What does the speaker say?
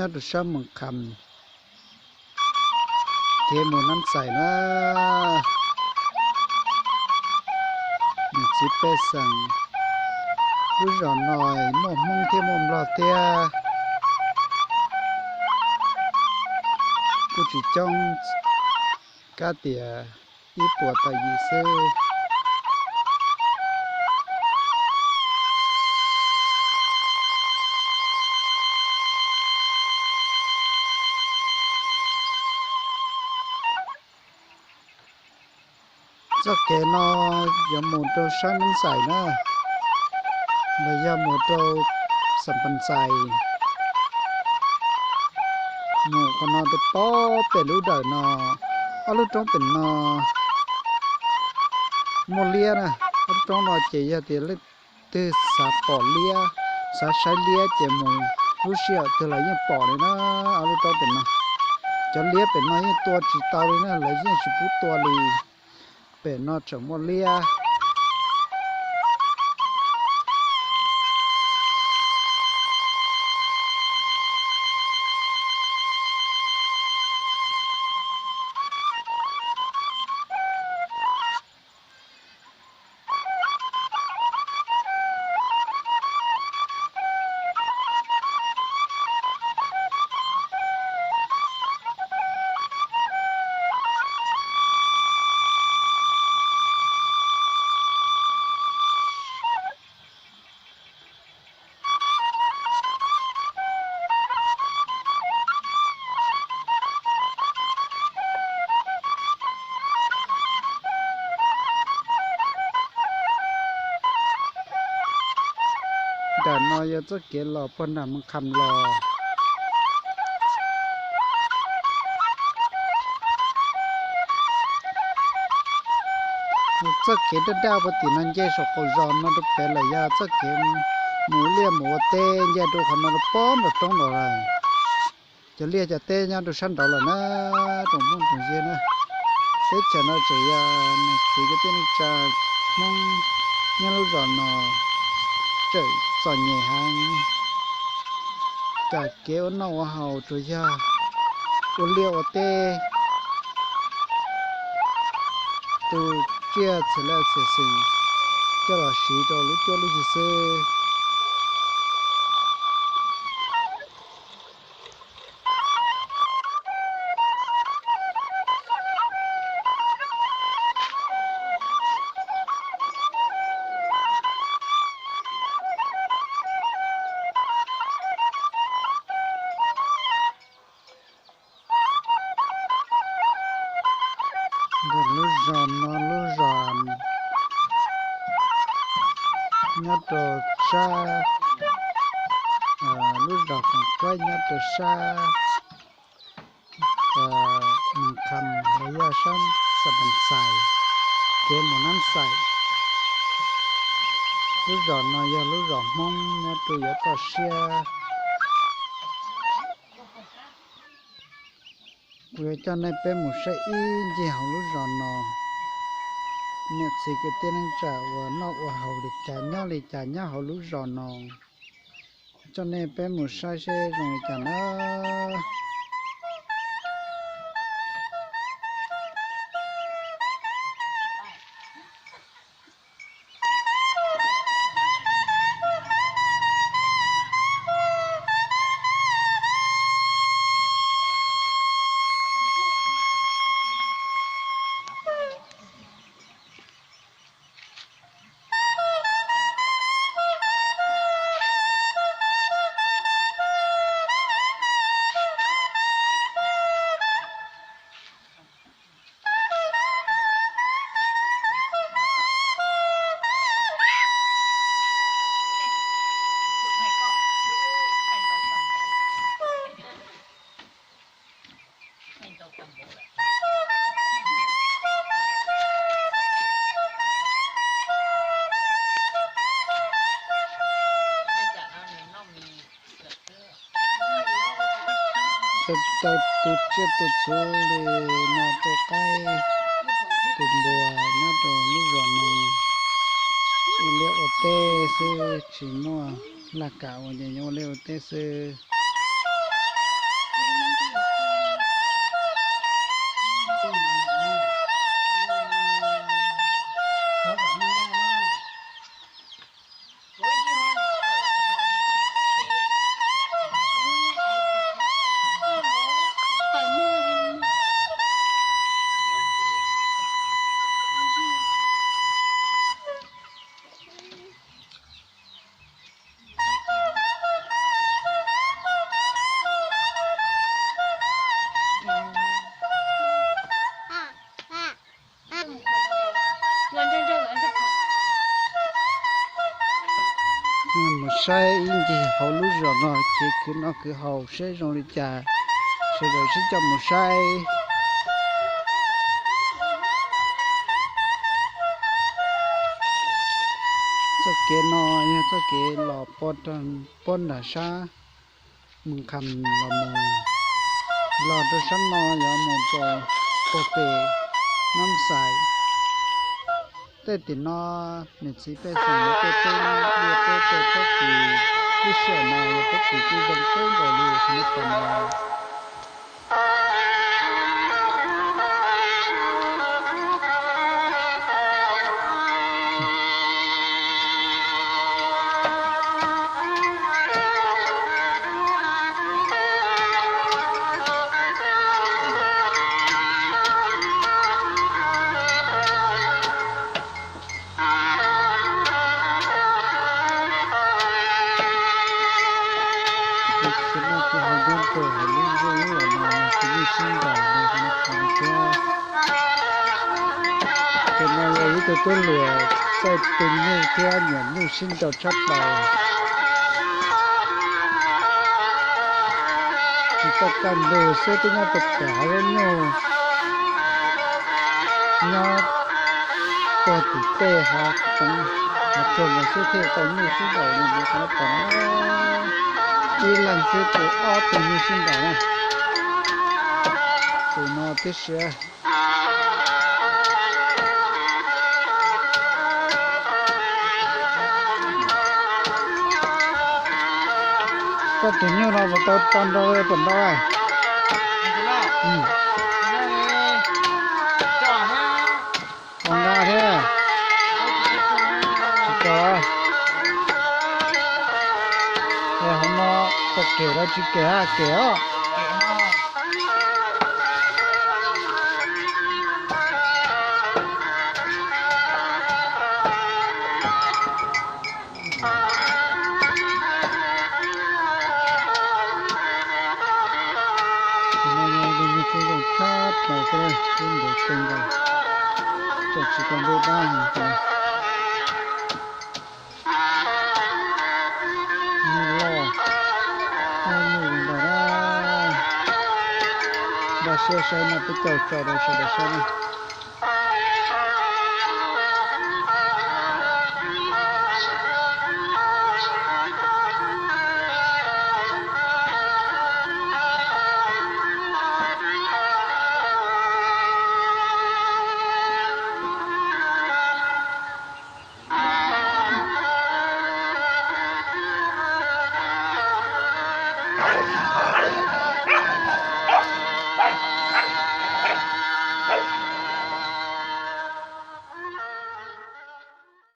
nyob rau sab Moos Kham, kev mus Nab Xais na. Niam txiv pej xeem, lub zos no muaj Hmoob thiab muaj Nplog thiab, kuj tsis coob, kab tias ib puas tawm yim xwb. Txoj kev no yuav mus rau sab Nab Xais na, los yog mus rau Xam Pas Xais, mus qhov no rau pem lub dawm no, ob lub roob pem no muaj liab na. Ob lub roob no ces yog tias leej twg xav pom liab, xav saib liab ces mus lub sij hawm twg los yeej pom li na. Ob lub roob pem no, cov liab pem no yeej tua tsis tau li na, lawv yeej tsis pub tua li. Pem no tseem muaj liab. Nram no yog txoj kev los puag nram Moos Kham los. Txoj kev daj daj puag tim no nce saum qaum zos no rau pem lawm yog txoj kev mus liaj mus ua teb, nce rau qhov no rau pem nram roob los lawm. Cov liaj cov teb nyob rau sab nraud lawm na, tsoom phooj tsoom ywg na. Teb chaws no tseem yog niam txiv kwv tij neej tsa Hmoob nyob lub zos no tseem txom nyem heev. Kam kev ua noj ua haus tsuas yog ua liaj ua teb, tu tsiaj txhia laj txhia xwm coj los siv rau lub cuab lub yig xwb. Lub zos no lub zos nyob rau sab, lub zos koom kuab nyob rau sab Moos Kham los yog sab Xam Pas Xais, kev mus Nab Xais. Lub zos no yog lub zos Hmoob nyob rau yav toj siab. Kuv yuav coj nej peb mus saib ib ncig hauv lub zos no, niam txiv kwv tij neej tsa uas noj ua haus li cas nyob li cas nyob hauv lub zos no. Coj nej peb mus saib seb zoo li cas na. Tau tu tsiaj tu txhuv li no, tu qaib tu npua nyob rau lub zos no, ua liaj ua teb xwb, tsis muaj laj kam ua, ces nyob ua liaj ua teb xwb. Saib ib ncig hauv lub zos no ces khwv noj khwv haus seb zoo li cas, sawv daws sib coj mus saib. Txoj kev no yog txoj kev los puab nram sab Moos Kham los mus, los rau sab no yuav mus rau puag pem Nab Xais. Tej tim no niam txiv pej xeem yuav tuaj teb liaj teb teb pob kws, lub sij hawm no yog pob kws kuj zoo kawg nkaus li qhov no. Ces no kuj ho dub rau hauv lub zej lub zos no, ces nyuj sib nraus li no thiab. Tus no yog ib tug tub hluas txawj tu nyuj thiab nyiam nyuj sib nraus tshaj plaws. Tsis tau kaj ntug xwb twb nyob rau pem hav zoov nyuj, nyob puag tim tej hav zoov hav tsuag mus xwb thiaj tau nyuj sib nraus li no. Qhov no ib leeg xwb tus ob tug nyuj sib nraus na. Tus no tib si. Koj tus nyuj no puas tau tso nrau puas nrau? Tso nqa thiab. Tsis tso. Es hauv no puas kem los tsis kem? Kem os. Tus no yog ib tug nyuj kub zoo tshaj plaws thiab kub ntev kawg nkaus, tseem tsis tau ntuj dab heev. Nyuj loj, nyuj nyuj li ntawd na. Npaj siab saib no peb caug tso rau sawv daws saib na.